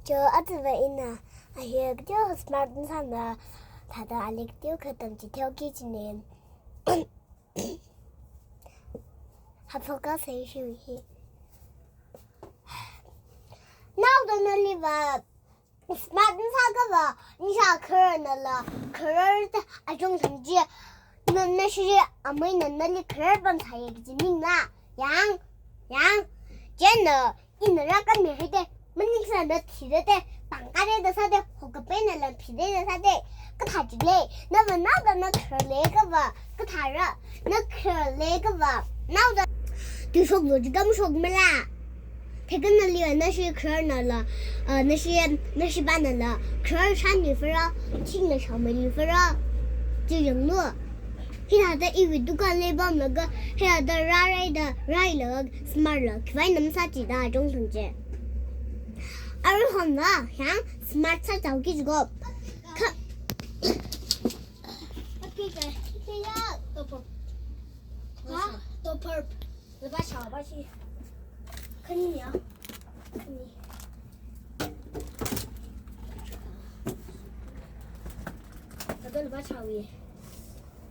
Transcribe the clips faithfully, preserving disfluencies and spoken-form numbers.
Cho atsava ina, ahi kateo smart masāna, thāda ali kateo kha tamchitheoki kajina. Ha focus sāsei hi. Naoda naliva smart masākava, nisha khararnala, kharar ta achung thang chi. Na, nashi ameina nali kharar pamsāya kaji maningla. Yang, yang, chieina ina rākanmi haida, maningsā na thida da, pangkada da sāda, hokapaina lam phida da sāda, kathā chili, nava naoda na khararli kava, kathāra, na khararli kava, naoda. Tui shoklu jiakha mashokmala. Theikanaliva nashi khararnala, ah, nashi, nashi banala, kharar shānli fara, chingna shāmeili fara, chi yanglu. Hithāda iwui dukanli pamlaga, hithāda rāraida, rālaga, smart la, khiwui eina masā chida, chungthang chi. Aruihon la, yang smart sāchaoki jiko. Kha. Okay, guys. Okay, yeah. Topper. Ha? Topper. Lupā shāva shi. Khani ya. Khani. Lada lupā shāva.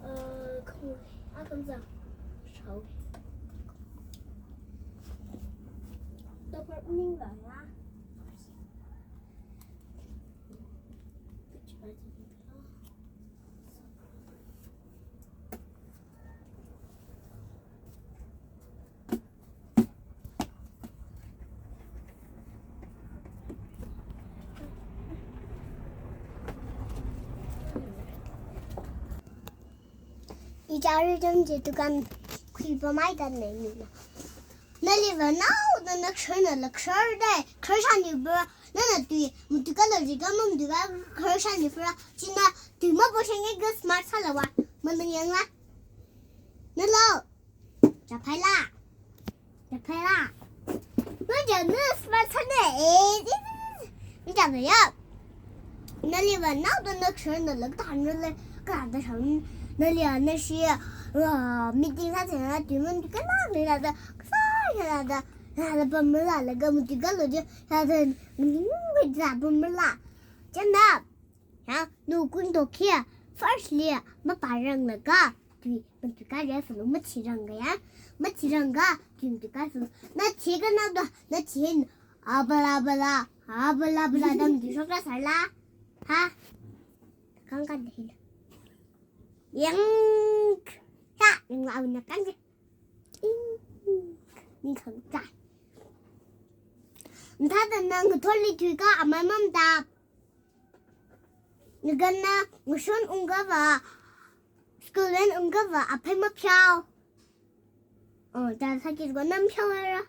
Uh, khani. A kamza. Shāva. Topper ningla ya. Ichari jam je dukan khuipamai dan ne ni na. Naliva naoda na khararnala kharar da, kharar shānli fara, nana tui, matuikalo jiakha mamatuikha kharar shānli fara, china tui maposhang jiakha smart sālawa, manang yangla. Nalo. Chaphaila. Chaphaila. Nana ja na smart sāna, eh, eh, eh, eh. Ni ja na ya. Naliva naoda na khararnala kathānrale, kathāda shān, nali a nashi, ah, meeting sāchingda, tui mamatuikala, nila da, kasā, nila da, nila pamlalaga, matuikalo chi, nila da, nila pamlala. Chanda, ya, nu kun to kia, firstly, mapāranglaga, tui, matuikala, sālu, mathiranga ya, mathiranga, tui matuikasālu, na thikha naoda, na thi, abala, abala, abala, abala, dam di shokra sāla. Ha? Kang kan dei. Yang. Ha, yang au na kan dei. Ing. Ni kang ka. Thāda na ngathorli thuikha amai mamda. Nagana ngashun ungkava. School wen ungkava aphei mapheowa. Oh, da sāki ko nam pheowa ra.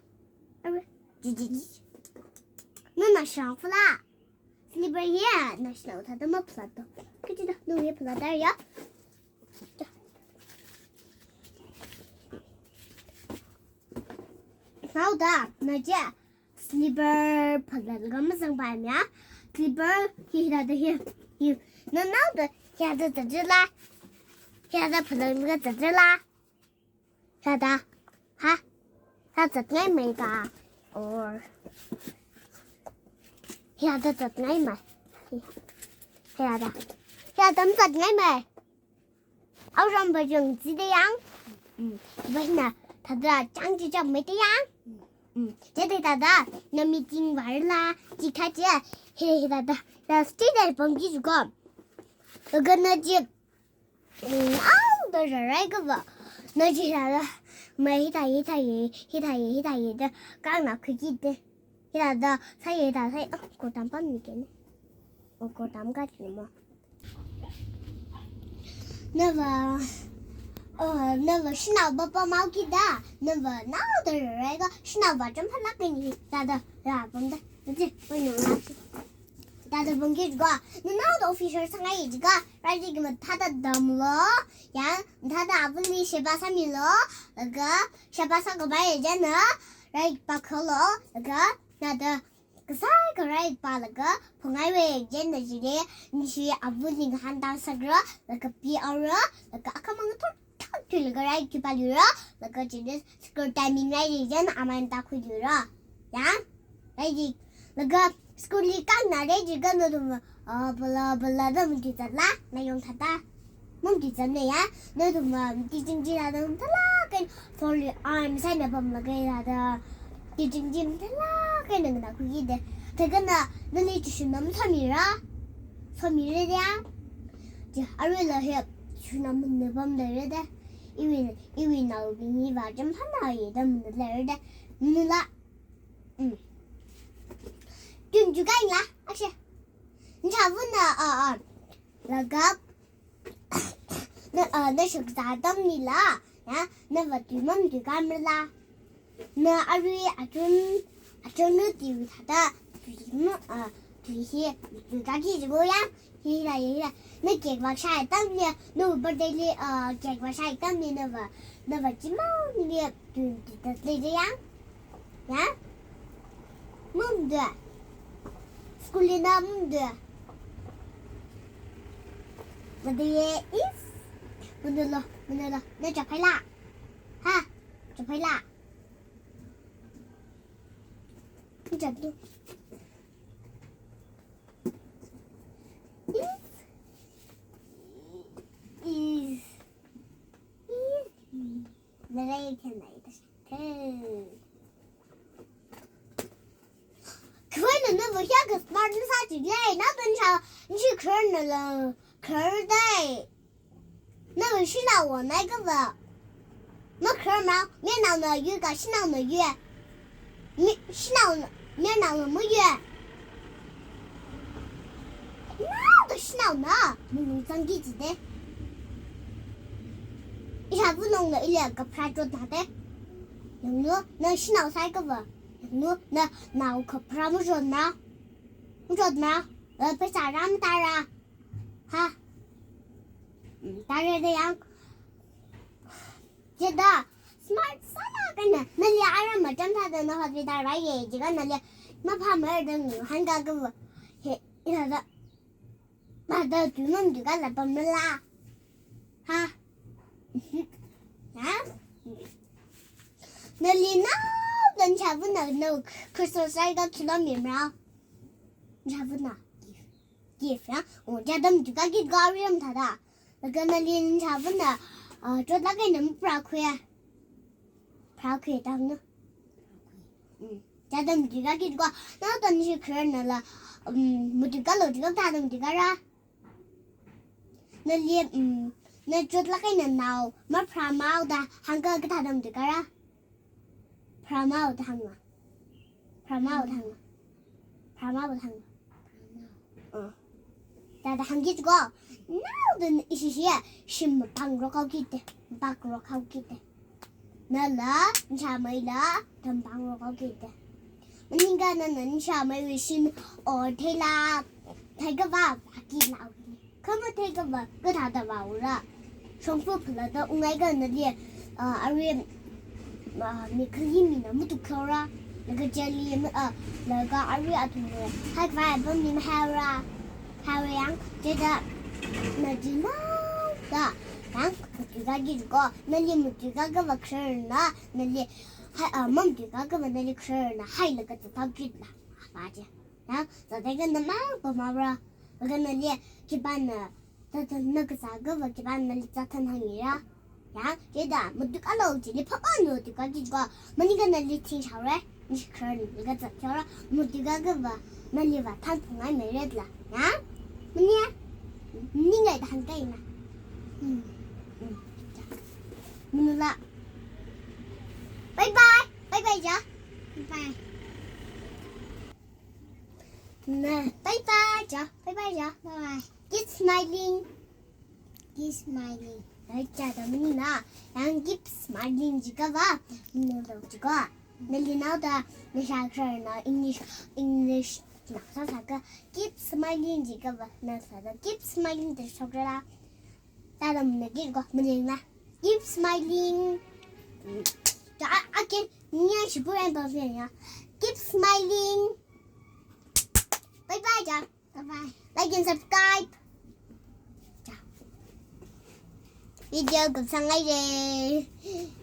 Are. Ji, ji, ji. Nana shang fala. Slipper ya, na shang thāda maphalā to. Kachi da, nu ya phalā da ya. Naoda, na ja. Slipper phalālaga mazangpaimana. Slipper hi hithāda hi. Hi. Na naoda, hithāda zatla. Hithāda phalālaga zatla. Hithāda. Ha? Hithāda zatngaimei ka. Or. Hithāda zatngaimei. Hithāda. Hithāda mazatngaimei. Aoram bajang chi da yang. Mm. Baina thāda chang chi chang mei da yang. Mm. Chithāda thāda na meeting vāla chi kha chi. He he thāda. Na student pamki jiko. Laga na chi. Mm, aoda rārai kava. Na chi thāda. Mai hithā hithā ye, hithā ye, hithā ye da. Kang na khuiki da. Hithāda, sāye da, sāye, ah, kotam pammi kene. Oh, kotam ka chimo. Nava, oh, nava shanao papa mau ki da. Nava naoda rārai ka, shanao va cham phalak kini. Da, da, da, pam da. Da, da, pam da. Da, da, pam ki jiko. Na naoda officer sāngai jiko. Rai jiki mathāda damlo. Yang, thāda avuli sheba sāmilo. Laga, sheba sākapai jana. Rai pakalo. Laga, nada. Kasā karai palaga, phungaiwui jenda jire, nishi avuli ngahānda sakra, laga pi aura, laga akhamang thot thot thuilaga rai khipā lura, laga jire, school timing rai jenda amanta khuilura. Ya? Rai ji, laga School li kang na re jiakha nathum, ah, bala bala da matuizatla, nayong thāda. Matuizatna ya, nathum, ah, teaching chi thāda mathālāk eina, four-wheeler arms eina pamlaga thāda. Teaching chi mathālāk eina nganākhuiki da. Thākha na, nali tuition na masāmira. Sāmira da ya. Chi, aruila hi, tuition na manā pamda leira da. Iwui, iwui naobing hiva chāmhānna ye da manā leira da. Manāla. Mm. Tui matuikhai la, akshe. Nachavana, ah, ah. Laga, na, ah, na shakzā atamlila, ya, nava tui mamatuikhamala. Na arui achon, achon lu tui thāda, tui ma, ah, tui hi, matuikaki jibo ya. Hila, hila. Na cake vāshai atamli, na birthday li, ah, cake vāshai atamli, nava, nava chimang ni, tui, tui, tui, tui, ya. Ya? Mamatuiya. School li na mamatuiya. Matuiya is. Manālo, manālo. Na chaphaila. Ha? Chaphaila. Chaplu. Is. Is. Is. Nalai khanai ta. Hey. Khaina nava hiyākha smart na sāchile, na tan sha, nshi khararnala, kharar dai. Nava shanao nai kava. Makhararmara, mayarnaona yu ka shanaona yu. Mi, shanaona, mayarnaona mayu. Naoda shanaona, malung zangki jide. Ishavā nongna ili kapharā chotna de. Yanglu, na shanao sai kava. Yanglu, na nao kapharā machotna. Machotna. Eh, pheisā rā matāra. Ha? Mm, tare de yang. Chida, smart sālāk eina, nali aram macham thāda na hospital vāye, jiakha nali maphāmara da ngahānkā kava. He, ina da, ba da tui mamatuikhala pamla. Ha? Mhm. Ha? Nali naoda nachavana, na Christmas saikha khi lomimara. Nachavana. Gift ya, o, chāda matuikaki kha aram thāda. Laga nali nachavana, ah, chotlāk eina mapharākhuiya. Pharākhui da hāngna. Mm. Chāda matuikaki kha, naoda nshi khararnala, um, matuikalo jiakha thāda matuikara. Nali, um, na chotlāk eina nao mapharāmara da hāngkha kathāda matuikara. Pharāmara da hānga. Pharāmara da hānga. Pharāmara da hānga. Uh. Thāda hāngki jiko. Naoda ishi shiya, shim mapāngrok haoki de. Mapāngrok haoki de. Nala, nachamei la, thāda mapāngrok haoki de. Maningakha nana nachameiwui shim, o, theila, thei kava, vāki lao. Kha mathei kava, kathāda vāura. Shongfa phalada ungngaikha nali, ah, arui, ah, mi khali mina matuikhaora. Laga chili, ah, laga arui athumwui. Hai khavai apam mi mahaora. Haora yang, chida, na chinaoda, yang, matuikaki kho, nali matuikakava khararna, nali, hai, ah, mamatuikakava nali khararna, hailaga zathaokila. Apa je. Yang, zathei kha namang pamara. Laga nali, khipāna, ta, ta, na kazākava khipāna nali zatthan hāngira. Yang, chida, matuikalo chili phapāna matuikaki kho. Maningakha nali thing shaora. Nshi khararna laga zathaora. Matuikakava nali vāthan phungngai meira la. Yang? Maning? Maningai da hāngkahaina. Hmm. Hmm. Maningla. Bye bye. Bye bye ja. Bye bye. Na, bye bye ja. Bye bye ja. Bye bye. Keep smiling. Keep smiling. Ai, chāda maningna. Yang keep smiling jikha va. Maninglo jikha. Nali naoda, na shakshar na English, English, na sāsākha. Keep smiling jikha va. Na sāda keep smiling da shokra. Chāda maningki kho, maningna. Keep smiling. Ja, again. Nya shipu ren pa ren ya. Keep smiling. Bye bye ja. Bye bye. Like and subscribe. Ja. Video gupsang ai je.